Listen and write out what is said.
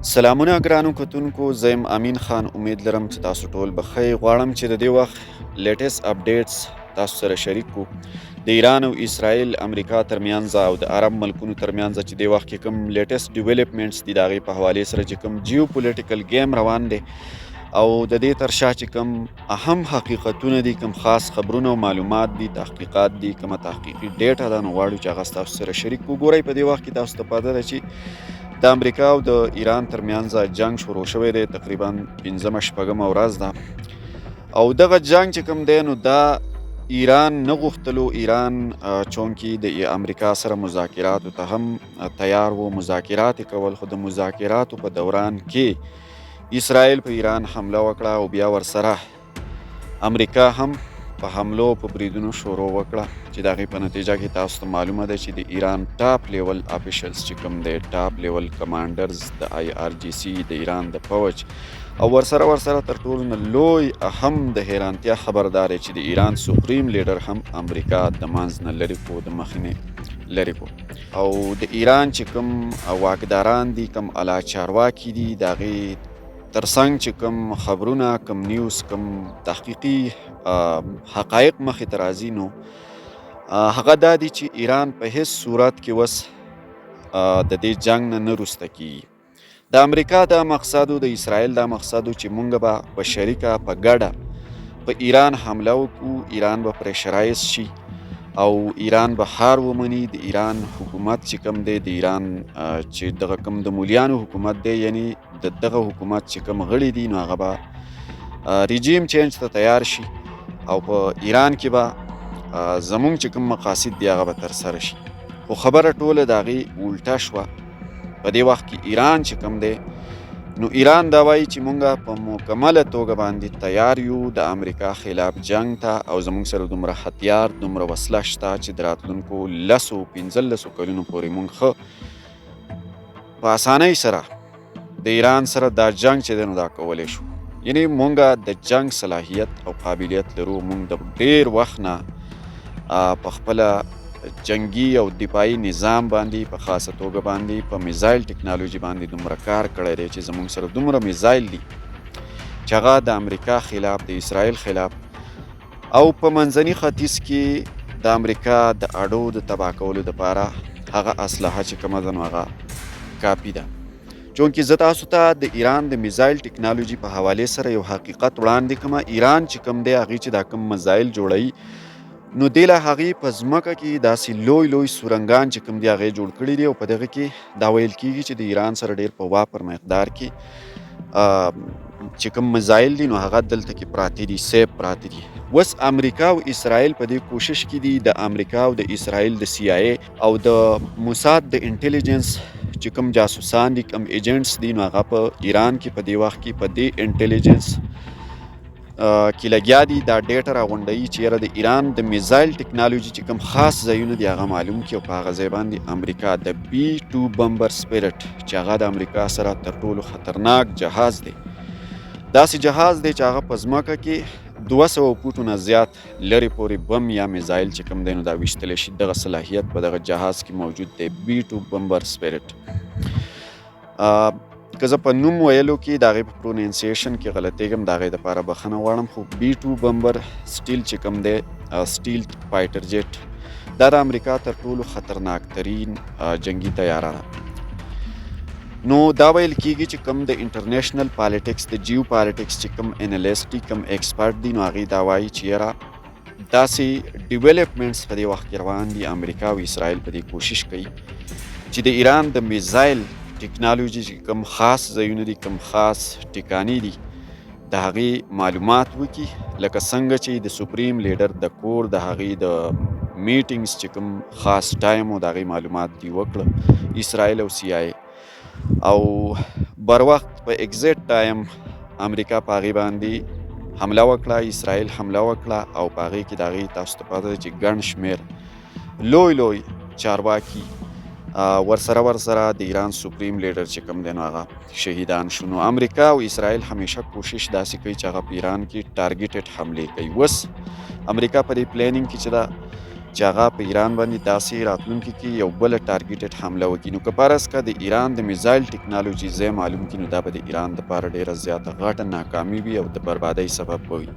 سلامونه ګرانو کتونکو، زه یم امین خان. امید لرم چې تاسو ټول به ښه یئ. غواړم چې د دې وخت latest updates تاسو سره شریک کړو. د ایران او اسرائیل، امریکا ترمنځ او د عرب ملکونو ترمنځ چې دې وخت کې کوم latest developments دي، د هغې په حوالې سره چې کوم geopolitical game روان دی او د دې تر شا چې کوم اهم حقیقتونه دي، کوم خاص خبرونه او معلومات دي، تحقیقات دي، کومه تحقیقي data ده، نو غواړو چې هغه ستاسو سره شریک کړو. ګورئ، په دې وخت کې تاسو ته پته ده چې د امریکا او د ایران ترمنځ جنگ شروع شوی دی. تقریبا پنځمه شپږمه ورځ ده او دغه جنگ چې کوم دی، نو دا ایران نه غوښتلو. ایران چونکی د امریکا سره مذاکراتو ته هم تیار وو، مذاکرات کول، خو د مذاکراتو په دوران کې اسرائیل په ایران حمله وکړه او بیا ورسره امریکا هم په حملو، په بریدونو شروع وکړه چې د هغې په نتیجه کې تاسو ته معلومه ده چې د ایران top level officials چې کوم دی، top level commanders د IRGC، د ایران د پوج، او ورسره تر ټولو نه لوی اهم د حیرانتیا خبر دا دی چې د ایران supreme leader هم امریکا د منځ نه لرې کو، د مخې نه لرې کو. او د ایران چې کوم واکداران دي، کوم اعلی چارواکي دي، د هغې ترڅنګ چې کوم خبرونه، کوم news، کوم تحقیقي حقایق مخې ته راځي، نو هغه دا دي چې ایران په هیڅ صورت کې وس د دې جنگ نه نه روسته کیږي. د امریکا دا مقصد او د اسرائیل دا مقصد چې مونږ به په شریکه، په ګډه په ایران حمله وکړو، ایران به pressurize شي او ایران به هار ومني. د ایران حکومت چې کوم دی، د ایران چې دغه کوم د مولیانو حکومت دی، یعنی د دغه حکومت چې کوم غړي دي، نو هغه به regime change ته تیار شي او په ایران کې به زمونږ چې کوم مقاصد دي، هغه به ترسره شي. خو خبره ټوله د هغې الټه شوه. په دې وخت کې ایران چې کوم دی، نو ایران دا وایي چې مونږه په مکمله توګه باندې تیار یو د امریکا خلاف جنگ ته او زمونږ سره دومره هتیار، دومره وسله شته چې د راتلونکو 10، 15 کلونو پورې مونږ ښه په اسانۍ سره د ایران سره دا جنگ چې دی، نو دا کولی شو. یعنی مونږه د جنگ صلاحیت او قابلیت لرو. مونږ د ډیر وخت نه په خپله جنگي او دفاعي نظام باندې، په خاصه توګه باندې په میزایل ټکنالوژي باندې دومره کار کړی دی چې زمونږ سره دومره میزایل دي چې هغه د امریکا خلاف، د اسرائیل خلاف او په منځني ختیځ کې د امریکا د اډو د تباه کولو دپاره هغه اسلحه چې کومه ده، نو هغه کافي ده. چونکه زه تاسو ته د ایران د میزایل ټکنالوژي په حوالې سره یو حقیقت وړاندې کوم. ایران چې کوم دی، هغې چې دا کوم میزایل جوړوي، نو دې له هغې په ځمکه کې داسې لوی لوی سورنګان چې کوم دی، هغې جوړ کړي دي. او په دغه کې دا ویل کیږي چې د ایران سره ډیر په وافر مقدار کې چې کوم میزایل دي، نو هغه دلته کې پراته دي، safe پراته دي. اوس امریکا او اسرائیل په دې کوشش کې دي. د امریکا او د اسرائیل د CIA او د موساد د intelligence چې کوم جاسوسان دي، کوم agents دي، نو هغه په ایران کې په دې وخت کې په دې intelligence کې لګیا دي، دا data راغونډوي چې یاره د ایران د میزایل ټکنالوژي چې کوم خاص ځایونه دي، هغه معلوم کړي او په هغه ځای باندې امریکا د B-2 bomber Spirit چې هغه د امریکا سره تر ټولو خطرناک جهاز دی، داسې جهاز دی چې هغه په ځمکه کې 200 فوټو نه زیات لرې پورې بم یا میزایل چې کوم دی، نو دا ویشتلی شي. دغه صلاحیت په دغه جهاز کې موجود دی، B-2 bomber Spirit. که زه په نوم ویلو کې، د هغې په pronunciation کې غلطېږم، د هغې دپاره بخښنه غواړم. خو B-2 bomber stealth چې کوم دی، stealth fighter jet، دا د امریکا تر ټولو خطرناک ترین جنگي طیاره ده. نو دا ویل کیږي چې کوم د international politics، د geopolitics چې کوم analyst دي، کوم expert دي، نو هغوی دا وایي چې یاره داسې developments په دې وخت کې روان دي، امریکا او اسرائیل په دې کوشش کوي چې د ایران د میزایل ټکنالوژي چې کوم خاص ځایونه دي، کوم خاص ټکانې دي، د هغې معلومات وکړي، لکه څنګه چې د supreme leader د کور، د هغې د meetings چې کوم خاص time و، د هغې معلومات دي وکړه اسرائیل او CIA او بر وخت په exact time امریکا په هغې باندې حمله وکړه، اسرائیل حمله وکړه او په هغې کې د هغې تاسو ته پته ده چې ګڼ شمېر لوی لوی چارواکي، ورسره د ایران supreme leader چې کوم دی، نو هغه شهیدان شو. نو امریکا او اسرائیل همیشه کوشش داسې کوي چې هغه په ایران کې targeted حملې کوي. اوس امریکا په دې planning کې چې ده چې چې هغه په ایران باندې داسې راتلونکي کې یو بله ټارګیټډ حمله وکړي. نو که فرض که د ایران د میزایل ټکنالوجي ځای معلوم کړي، نو دا به د ایران دپاره ډیره زیاته غټه ناکامي وي او د بربادۍ سبب به وي.